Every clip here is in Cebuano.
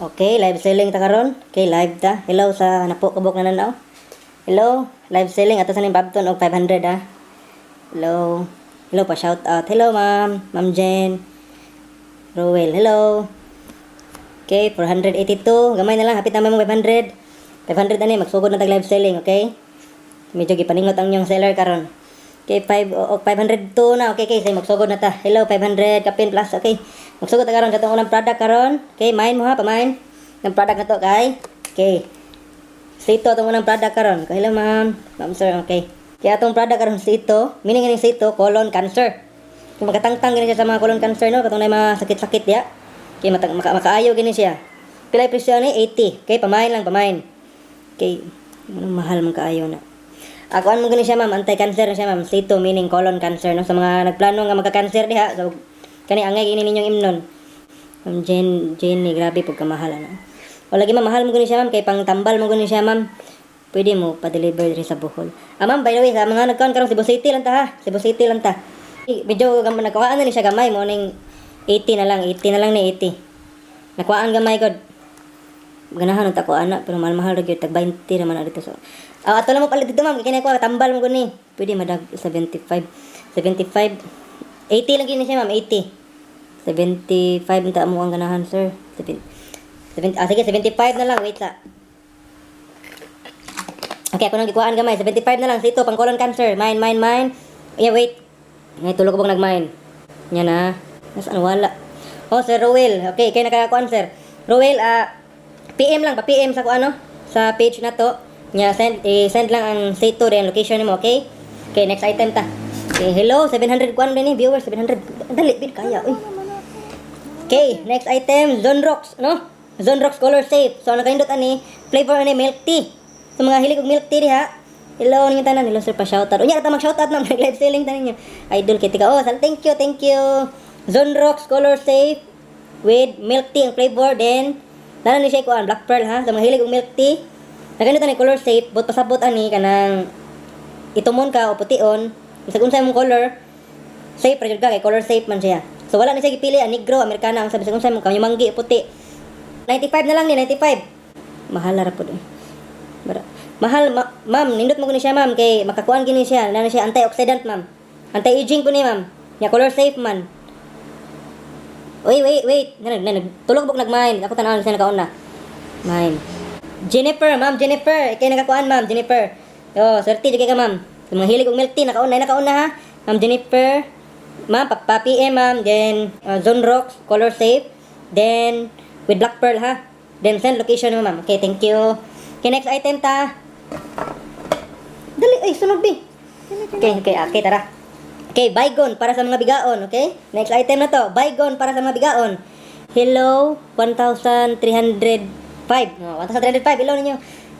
Okay, live selling ta karon. Okay, live ta. Hello sa napo kabuk na nanaw. Hello, live selling ato sa ning Babton og 500 ah. Hello. Hello pa shout out. Hello, ma'am. Ma'am Jen. Ruel, hello. Okay, 482. Gamay na lang, hapit na mong 500. 500 ani magsugod na tag live selling, okay? Medyo gipaningot ang inyong seller karon. Okay, 5 o 502 na. Okay, say magsugod na ta. Hello, 500 kapin plus. Okay. Magsugod ta karon sa atong unang product karon. Okay, mine mo ha, pamain. Ng product na to kay. Okay. Sito atong unang product karon. Okay, hello, ma'am. Ma'am, sir, okay. Kaya atong product karon sito, meaning ini sito colon cancer. Kung makatangtang gani siya sa mga colon cancer, no, katong na mga sakit-sakit diya. Okay, makaayo gani siya. Pila presyo ni? 80. Okay, pamain lang, pamain. Okay, anong mahal man kaayo na. Ako mo gani siya, ma'am, anti-cancer na siya, ma'am. Sito meaning colon cancer, no, sa mga nagplano nga magka-cancer diha. So kani angay gini ninyong imnon. Ma'am Jen, Jenny, grabe pag kamahal ano. O lagi, ma'am, mahal mo gani siya, ma'am, kay pang tambal mo gani siya, ma'am. Pwede mo pa-deliver diri sa Bohol. Ah, ma'am, by the way, sa mga nagkaon karon, Cebu City lang ta ha. Cebu City lang ta. Eh, medyo nagkuhaan na ni siya gamay mo ning 80 na lang, 80 na lang ni 80. Nakuhaan gamay god. Ganahan ta ko ana pero mahal-mahal ra gyud, tag 20 naman na dito, so. Ah, ato lang mo palit dito, ma'am, kay ko tambal mo guni. Pwede madag 75. 75, 80 lang gini siya, ma'am, 80. 75 ta mo ang ganahan, sir. 7 70, ah, sige, 75 na lang, wait sa. Okay, ako nang gikuhaan gamay. 75 na lang sito pang colon cancer. Mine, mine, mine. Yeah, wait. Ngay tulog ko bang nag-mine. Yan na. Nasaan wala? Oh, Sir Ruel. Okay, kay nakakuan, sir. Ruel, ah, PM lang, pa PM sa ko ano, sa page na to. Nya send eh, send lang ang sito then location nimo, okay? Okay, next item ta. Okay, hello, 700 kuan din ni viewers, 700. Dali bid kaya, uy. Okay, next item, Zonrox, no? Zonrox Color Safe. So, nakaindot ani, flavor ani milk tea. Sa mga hilig og milk tea diha. Hello ninyo tanan, hello sir, pa shoutout. Unya ta mag shoutout na mag live selling ta ninyo. Idol kay tika. Oh, sal thank you, thank you. Zonrox Color Safe with milk tea ang flavor, then nana ni siya kuan black pearl ha. Sa mga hilig og milk tea. Nakaindot ani color safe, but pasabot ani kanang itumon ka o pution, bisag unsa imong color, safe ra jud ka kay color safe man siya. So wala na siya gipili ang negro, Amerikana, ang sabi sa unsa imong kanyumanggi o puti. 95 na lang ni 95. Mahal ra pud eh. Bara. Mahal ma'am, nindot mo guni siya, ma'am, kay makakuan gini siya, na siya antioxidant, ma'am. Anti-aging po ni, ma'am. Nya color safe man. Wait, wait, wait. Nag, nag, tulog buk nag-mine. Ako tan-awon siya nakaon na. Mine. Jennifer, ma'am, Jennifer. Ikay nakakuan, ma'am, Jennifer. Yo, swerte jud kay ka, ma'am. Sa mga hilig og milk tea, nakaon na, nakaon na ha. Ma'am Jennifer. Ma'am, pa PM, ma'am. Then, Zonrox, color safe. Then, with black pearl, ha. Then, send location mo, ma'am. Okay, thank you. Okay, next item ta. Dali, ay, sunod, bi. Okay, tara. Okay, Baygon para sa mga bigaon, okay? Next item na to, Baygon para sa mga bigaon. Hello, 1,305. Oh, 1,305, hello ninyo.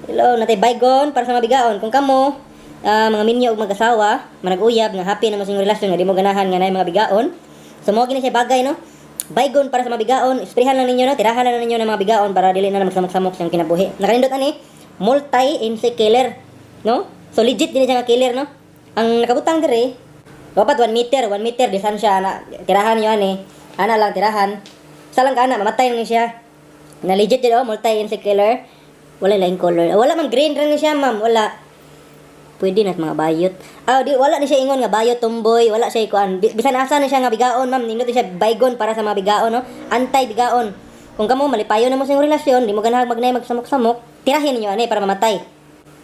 Hello, natay Baygon para sa mga bigaon. Kung kamo, mga minyo og mag-asawa, manag-uyab, nga happy na mo sa inyong relasyon, nga di mo ganahan nga naay mga bigaon. So, mo gini siya bagay, no? Baygon para sa mga bigaon, isprehan lang ninyo, no? Tirahan lang ninyo ng mga bigaon para dili na magsamok-samok sa kinabuhi. Nakanindot ani, multi-insect killer, no? So, legit din siya nga killer, no? Ang nakabutang dire, dapat 1 meter, 1 meter distansya na tirahan niyo ani. Ana lang tirahan. Sa lang ka ana mamatay ni siya. Na legit jud oh, multi-insect killer. Wala laing color. Wala, ma'am, green ra ni siya, ma'am, wala. Pwede na sa mga bayot. Ah, di wala ni siya ingon nga bayot, tumboy, wala siya ikuan. Bisan asa ni siya nga bigaon, ma'am, nindot ni siya Baygon para sa mga bigaon, no? Anti bigaon. Kung kamo malipayon na mo sa inyong relasyon, di mo ganahag magnay magsamok-samok, tirahin ninyo ani para mamatay.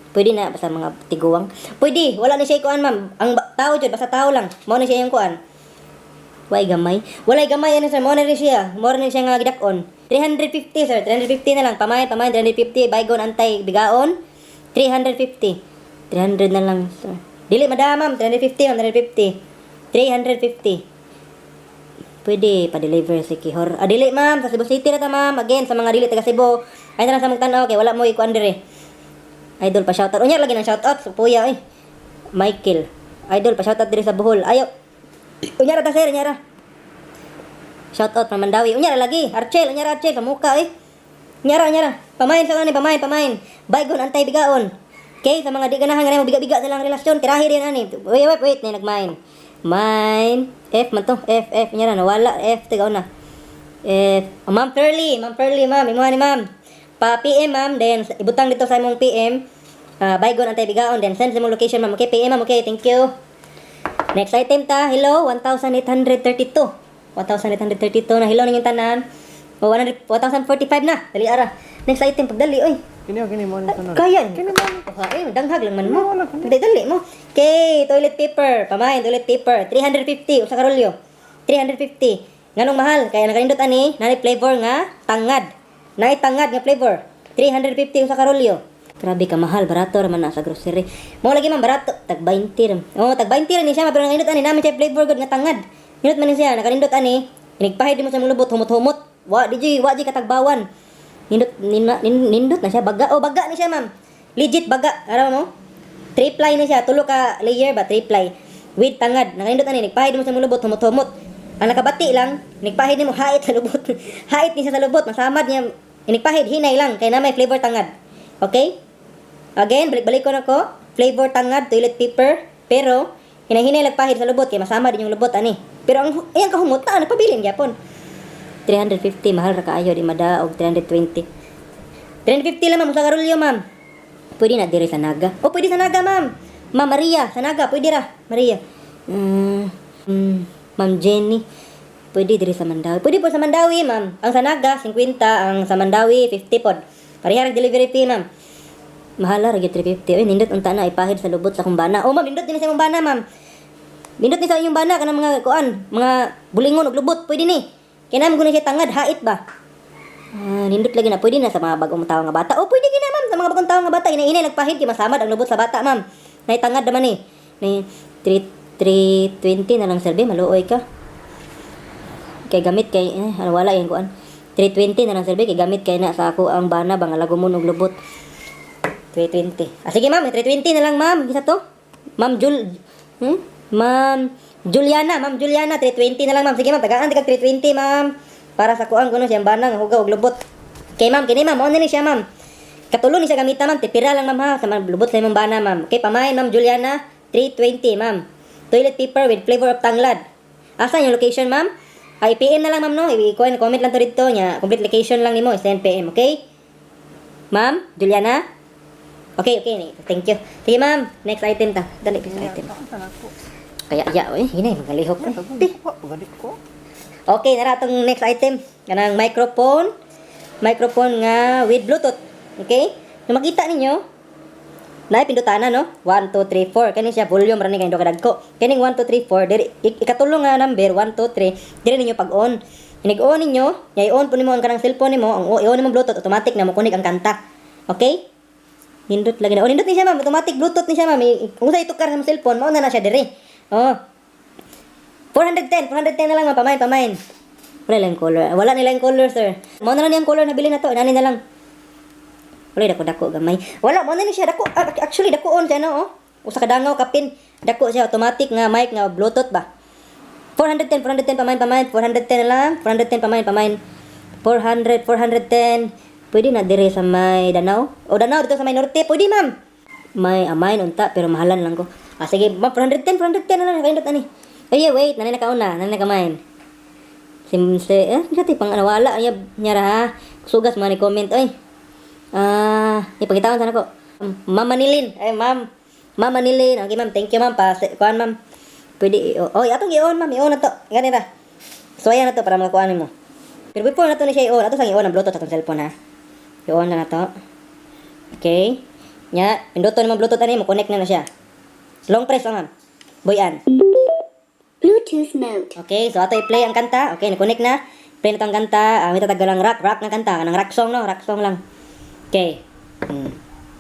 Pwede na basta mga tiguang. Pwede, wala ni siya ikuan, ma'am. Ang tao jud basta tao lang. Mao ni siya yung kuan. Way gamay. Walay gamay ano, sir, mao na rin siya. Mao na rin siya nga gidak-on. 350, sir, 350 na lang. Pamain, pamain 350 Baygon antay bigaon. 350. 300 na lang, sir. Dili madama, ma'am, 350, ma'am, 350. 350. Pwede pa-deliver si Kihor. Ah, dili, ma'am, sa Cebu City na ta, ma'am. Again, sa mga dili taga Cebu. Ay na lang sa magtan-aw kay wala mo ikuan dire. Idol pa shoutout. Unya lagi ng shoutout sa puya eh. Michael. Idol pa shoutout dire sa Bohol. Ayo. Unya ra ta, sir, unya ra. Shoutout from Mandawi. Unya ra lagi. Archel, unya ra Archel sa muka eh. Unya ra, unya ra. Pamain sa ani, pamain, pamain. Baygon antay bigaon. Okay, sa mga di ganahan nga mo biga-biga sa lang relasyon, tirahi rin ani. Wait, wait, wait, na nagmain. Mine. F man to. F, F. Unya ra nawala F tigaw na. Eh, oh, Ma'am Pearly, Ma'am Pearly, ma'am, imuha ni ma'am. Pa PM, ma'am, then ibutang dito sa imong PM. Baygon anti-bigaon, then send sa imong location, ma'am. Okay, PM, ma'am. Okay, thank you. Next item ta, hello, 1,832. 1,832 na, hello ninyong tanan. O, 100, 1,045 na. Dali ara. Next item, pagdali, oy. Kini, kini mo ni sunod. Kaya ni. Kini mo. Ay, danghag lang man mo. Wala, kini. Dali, dali mo. Okay, toilet paper. Pamain, toilet paper. 350, usa ka rolyo. 350. Nganong mahal? Kaya nakanindot ani, nani flavor nga tangad. Naay tangad nga flavor. 350 usa ka rolyo. Grabe ka mahal, barato ra man na sa grocery. Mo lagi man barato, tag 20 ra. Oh, tag 20 ra ni siya, pero nakanindot ani namin siya flavor good nga tangad. Nindot man ni siya, nakanindot ani. Inigpahid mo sa imong lubot, humot-humot. Wa di jud, wa di katagbawan. Nindot nindot na siya baga. Oh, baga ni siya, ma'am. Legit baga. Ara mo? Three ply na siya, tulo ka layer ba, three ply. With tangad. Nakanindot ani, nagpahid mo sa imong lubot, humot-humot. Ang nakabati lang, nagpahid nimo hait sa lubot. Hait ni siya sa lubot, masamad niya. Inigpahid hinay lang kay na may flavor tangad. Okay? Again, balik-balik ko na ko. Flavor tangad, toilet paper. Pero, hinay-hinay lagpahid sa lubot kay masama din yung lubot ani. Pero ang ayang kahumot na, nagpabilin gyapon. 350, mahal ra kaayo di madaog 320. 350 lang, ma'am, sa karulyo, ma'am. Pwede na dire sa Naga. Oh, pwede sa Naga, ma'am. Ma'am Maria, sa Naga, pwede ra. Maria. Ma'am Jenny. Pwede dire sa Mandawi. Pwede po sa Mandawi, ma'am. Ang sa Naga, 50. Ang sa Mandawi, 50 pod. Pareha ra delivery fee, ma'am. Mahal ra gyud 350. Oy, nindot unta na ipahid sa lubot sa akong bana. Oh, ma'am, nindot din sa imong bana, ma'am. Nindot ni sa inyong bana kanang mga kuan, mga bulingon ug lubot, pwede ni. Kay namo na siya tangad, hait ba? Ah, nindot lagi na pwede na sa mga bagong tao nga bata. Oh, pwede gina, ma'am, sa mga bagong tao nga bata. Ina-ina nagpahid kay masamad ang lubot sa bata, ma'am. Nay tangad naman eh. Nay 3 320 na lang serbe, maluoy ka. Kay gamit kay eh, ano, wala yung kuan. 320 na lang serbe kay gamit kay na sa ako ang bana bang lagumon og lubot. 320. Ah, sige, ma'am, 320 na lang, ma'am. Isa to. Ma'am Jul hmm? Ma'am Juliana, Ma'am Juliana, 320 na lang, ma'am. Sige, ma'am, tagaan kag 320, ma'am. Para sa kuan kuno siyang bana nga hugaw og lubot. Kay ma'am, kini ma'am, mao na ni siya, ma'am. Katulo ni siya gamita, ma'am, tipira lang, ma'am, ha, sa mga lubot sa imong bana, ma'am. Okay, pamain, Ma'am Juliana, 320, ma'am. Toilet paper with flavor of tanglad. Asa yung location, ma'am? Ay, PM na lang, ma'am, no? I-comment comment lang to dito nya. Complete location lang nimo, send PM, okay? Ma'am, Juliana? Okay. Thank you. Sige, ma'am. Next item ta. Dali, next item. Kaya, ya, oy, hinay, magalihok. Eh. Di. Galit ko. Okay, nara atong next item. Kanang microphone. Microphone nga with Bluetooth. Okay? So makita ninyo, naay pindutana, no? 1 2 3 4. Kani siya volume ra ni kay kadagko. Kining 1 2 3 4 diri ikatulo nga number 1 2 3 diri ninyo pag-on. Inig-on ninyo, nya i-on po nimo ang kanang cellphone nimo, ang i-on nimo Bluetooth, automatic na mo ang kanta. Okay? Nindot lagi na. Oh, nindot ni siya, ma'am. Automatic Bluetooth ni siya, ma'am. Kung sa itukar sa imong cellphone, mao na na siya diri. Oh. 410, 410 na lang, ma'am. Pamain, pamain. Wala lang color. Wala nila yung color, sir. Mao na lang niyang color na bili na to. Nani na lang. Wala, dako dako gamay. Wala, mao na ni siya dako. Ah, actually dako on siya, no, oh. Usa ka dangaw kapin. Dako siya, automatic nga mic nga Bluetooth ba. 410, 410, pamain, pamain. 410 na lang. 410, pamain, pamain. 400, 410. Pwede na dire sa may Danao. O Danao dito sa may Norte, pwede, ma'am. May amain unta pero mahalan lang ko. Ah, sige, ma'am, 410, 410 na lang nakaindot ani. Ay, yeah, wait, nanay nakauna, nanay nakamain. Si, eh, dati pang ano, wala, ay, nyara ha. Sugas mga ni comment, oy. Ah, ipakitawan sana ko. Ma'am Manilin, ay ma'am. Ma'am Manilin, okay, ma'am, thank you, ma'am. Pa, kuan, ma'am. Pwede, oh, atong i-on, ma'am, i-on na to. Gani ra. So ayan na to para makakuan mo. Pero before na to ni siya i-on, ato sang i-on ang Bluetooth atong cellphone ha. I-on na na to. Okay. Nya, pinduton mo Bluetooth ani mo connect na na siya. Long press lang, ma'am. Boyan. Bluetooth mode. Okay, so ato i-play ang kanta. Okay, na-connect na. Play na tong kanta. Ah, may tatag lang rock, rock na kanta. Kanang rock song, no? Rock song lang. Okay.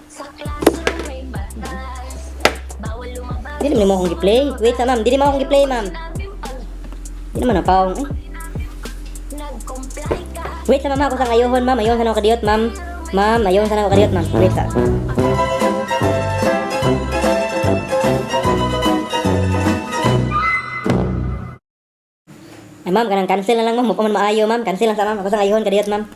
Sa classroom may batas. Bawal lumabas. Dili mo akong gi-play. Wait sa, ma'am. Dili mo akong gi-play, ma'am. Naming pag Di naman na paong. Eh. nag-comply ka. Wait sa mama ako sa ngayohon, ma'am. Ayon sa ako kadiyot, ma'am. Ma'am, ayon sa ako kadiyot, ma'am. Wait sa. Ay, ma'am, kanang cancel na lang, ma'am. Mupa man maayo, ma'am. Cancel lang sa ma'am. Ako sa ngayohon kadiyot, ma'am.